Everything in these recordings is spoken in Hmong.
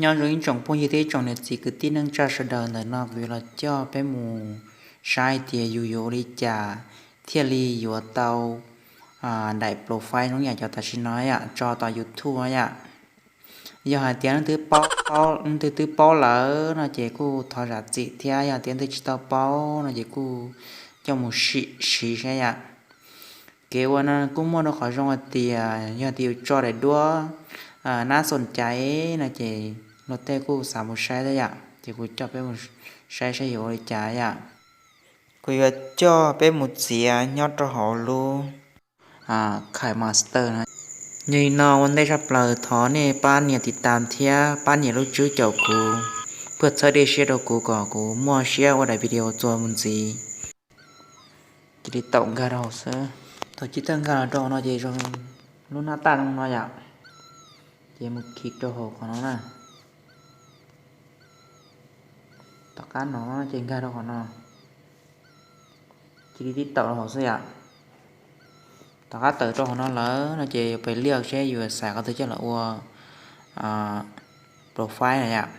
Nyob zoo ib tsoom phooj ywg thiab ib tsoom niam txiv kwv tij neej tsa sawv daws, ntawm no kuv yuav los coj peb mus saib tias yus yuav ua li cas thiaj li yuav tau daim profile zoo yam cov tam sim no yom, tso tom YouTube yom. Yog hais tias leej twg twb paub lawm no ces kuj thov zam txim thiab, yog tias leej twg tsis tau paub no ces kuj coj mus sim siv saib yom. Kev ua no kuj muaj rau qhov zoo hais tias yog tias yus tso daim duab nab xom caiv no ces luag tej kuj xav mus saib thiab yom, ces kuv coj peb mus saib saib yuav ua li cas yom. Kuv yuav coj peb mus txiav nyob rau hauv lub KineMaster no. Yog li no ua ntej tshaj plaws thov nej pab nias tiv tam thiab pab nias lub tswb caum kuv, pab txhawb dej siab rau kuv kom kuv muaj siab ua daim video txuas mus ntxiv. Cia li taum nkag rau hauv xwb. Thaum cia li taum nkag los rau hauv no ces zoo lub nab taj zoo no yom. Ces mus khij rau hauv qhov no na. Tom qab no ces nkag rau qhov no. Cia li tib taum rau hauv xwb yom. Tom qab tawm rau hauv no lawm no ces yuav pais liaj seb yus xaiv qhov twg coj los ua profile na yom.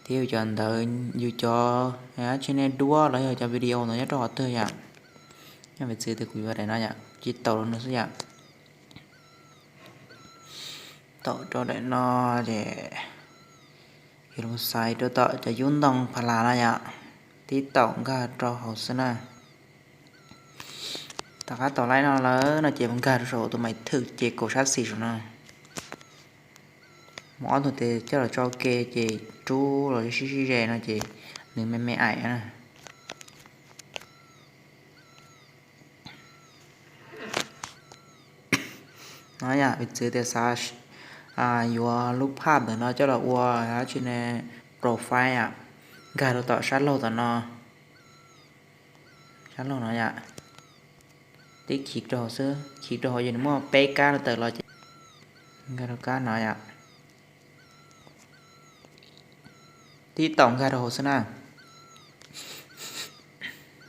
Thiab yus cov ntawv, yus cov dab tsi ne, duab los yog cov video ntawd nyob rau qhov twg yom. Nyob piv txwv tias kuv yuav daim no yom, cia li taum rau no xwb yom. Taum rau daim no ces yus los xaiv rau tom cov yub ntoo pha las no yom, tib taum nkag rau hauv xwb na. Tom qab taum laib no lawm no ces mus nkag rau saum tus maim thwm ces kaum sab xis saum no. Mus ob tug tes coj los tso ke ces rub los sib sib ze no ces nws me me aim na. No yom, piv txwv tias xav yuav lub phaj ntawm no coj los ua dab tsi ne, profile yom, nkag rau tom sab laug tom no. Sab laug no yom, tib khij rau hauv xwb, khij rau hauv ces nws muaj peb kab no tawm los ces nkag rau kab no yom. Tib taum nkag rau hauv xwb na.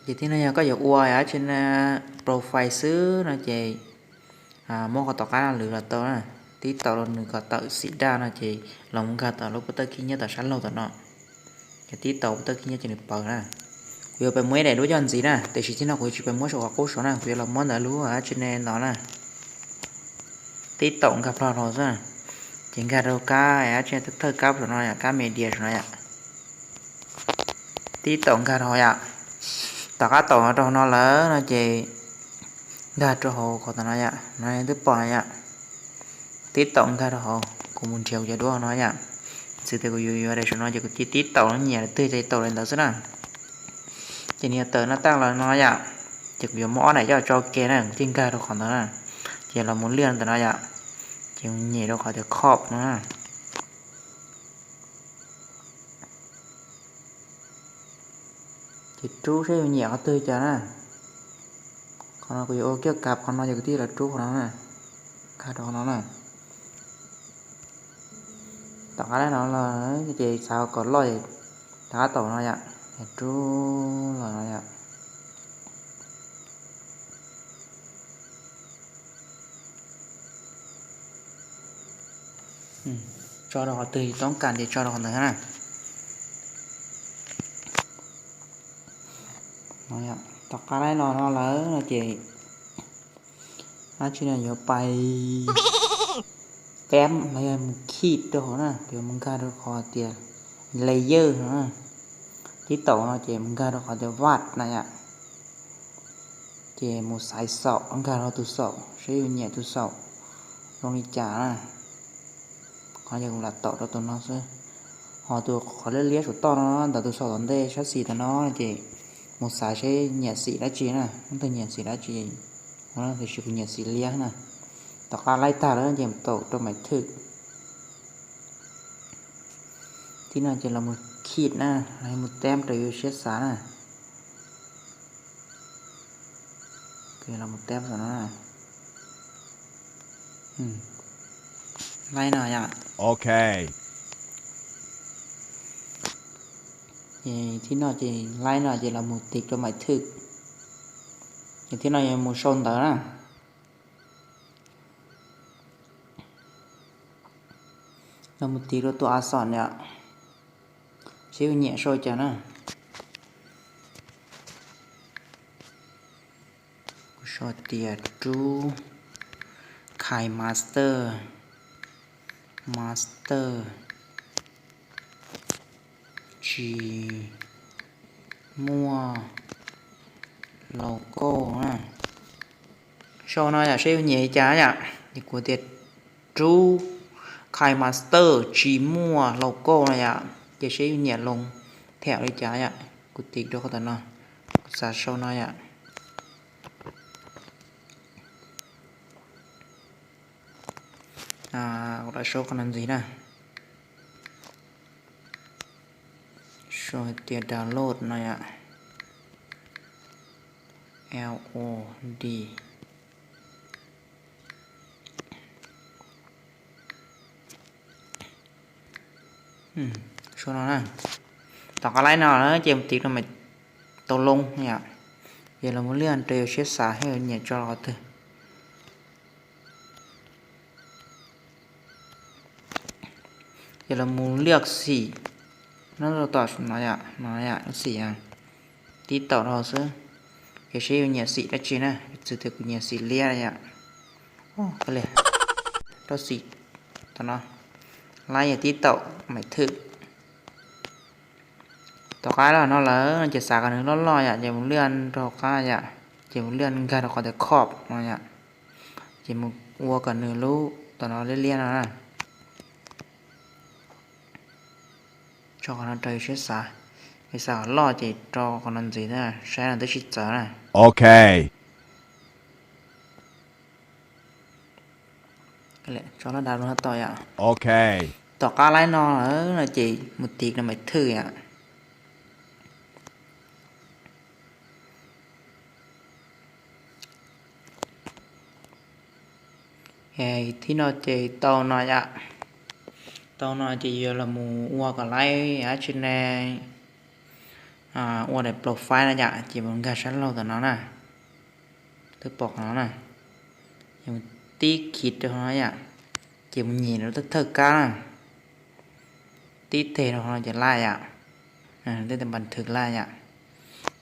Ces thiab no yog koj yuav ua dab tsi na, profile xwb no ces muab qhov tom qab no lwv los tau na. Tib taum rau nws kom tawm xim daj no ces los mus nkag tom lub pov thawj khib nyiab tom sab laug tom no. Ces tib taum pov thawj khib nyiab ces nws paws na. Kuv yuav pais muab ib daim duab coj ntxiv na, tiam sis thiab no kuv yuav tsis pais muab saum qhov qub saud na, kuv yuav los muab ntawm lub dab tsi ne no na. Tib taum nkag plho rau xwb, ces nkag rau kab dab tsi thawj kab saum no yom, kab media saum no yom. Tib taum nkag rau hauv yom. Tom qab taum rau hauv no lawm no ces nkag rau hauv qhov tom no yom, no twb pom no yom. Tib taum nkag rau hauv, kuv mus nrhiav kuv cov duab no yom. Txwv tias kuv yuav yuav daim saum no ces kuv cia tib taum nyiam twg ces taum daim ntawd xwb na. Ces nws yuav tawm nab taj los no yom. Ces kuv yuav muab ob daim coj tso ke na, kuv thiaj nkag rau qhov ntawd na. Ces los mus liaj ntawm no yom. Ces nyem rau qhov tias cop no na. Ces rub saib yus nyiam qhov twg cas na. Qhov no kuv yuav ua kiaj kav qhov no ces kuv thiaj los rub qhov no na. Nkag rau qhov no na. Tom qab no los ces xav kom loj, tom qab taum no yom, rub los no yom. Tso rau qhov twg toob kas ces tso rau qhov ntawd na. Tom qab laib no no lawm no ces dab tsi no yuav pais peb los yog mus khij rau hauv na, yuav mus nkag rau qhov tias layer no na. Tib taum no ces mus nkag rau qhov tias vat na yom. Ces mus xaiv xaum, nkag rau tus xaum, saib yus nyiam tus xaum zoo li cas na. Qhov yog kuv lam taum rau tus no xwb. Ho tus qhov liab liab saum toj no ntawm tus xaum tom ntej sab xis tom no ces mus xaiv saib nyiam xim dab tsi na, leej twg nyiam xim dab tsi. Tiam sis kuv nyiam xim liab na. Tom qab laib tag lawm ces mus taum rau maim thwm. Tib no ces los mus khij na, los mus teb raws yus siab xav na. Los mus teb no. Laib no yom. Ok. Tib no ces laib no ces los mus tiv rau maim thwm. Ces tib no yuav mus sau ntawv na. Los mus tiv rau tus a xom yom, seb yuav nyiam sau cas na. Kuv sau tias Rub KineMaster, Master tsis muaj logo na. Sau no yom, seb yuav nyiam li cas yom. Ces kuv tias Rub KineMaster tsis muaj logo no yom, ces seb yuav nyiam loo tham li cas yom. Kuv tiv rau qhov tom no, kuv xav sau no yom. Kuv lam sau qhov no ntxiv na. Sau tias download no yom. L O D. Sau no na. Tom qab laib no ces mus tiv rau mem tau loo yom. Yog los mus liaj rau yus siab xav thiab nyiam tso qhov twg. Yog los mus liaj xim, no rau tom no yom, no yom, xim tib taum rau xwb. Ces seb yuav nyiam xim dab tsi na, piv txwv tias kuv nyiam xim liab yom. Rau xim tom no, laib yog tib taum mem thwm. Tom qab los no lawm ces xav kom nws loj loj yom, ces mus liaj rau qab yom, ces mus liaj nkag rau qhov tias crop no yom, ces mus ua kom nws lub tom no liab liab no na. Tso qhov no rau yus siab xav, yus xav kom loj ces rau qhov no ntxiv, saib no twb tsis txawv na. Ok. Tso lab dav rau no tau yom. Ok. Tom qab laib no lawm no ces mus tiv rau mem thwm yom. Thib no ces tau no yom. Tau no ces yus los mus ua kom laib dab tsi ne, ua daim profile na yom, ces mus nkag sab laug tom no na. Twb pom qhov no na. Ces mus tib khiv rau no yom, ces mus nyem rau thawj kab na. Tib teg rau qhov no ces laj yom. Tib teg npas thwv laj yom.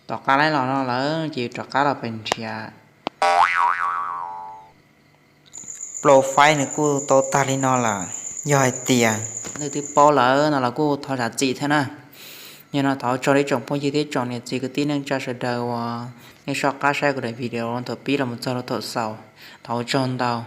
Tom qab laib los no lawm ces yus rov qab los pem nrhiav profile nws kuj tau tag li no lawm. Yog hais tias nej twb paub lawm no los kuj thov zam txim thiab na. Yog no thov ua tsaug rau ib tsoom phooj ywg thiab tsoom niam txiv kwv tij neej tsa sawv daws uas nej soj qab saib kuv daim video thaum pib los mus txog rau thaum xaus. Thov ua tsaug ntau.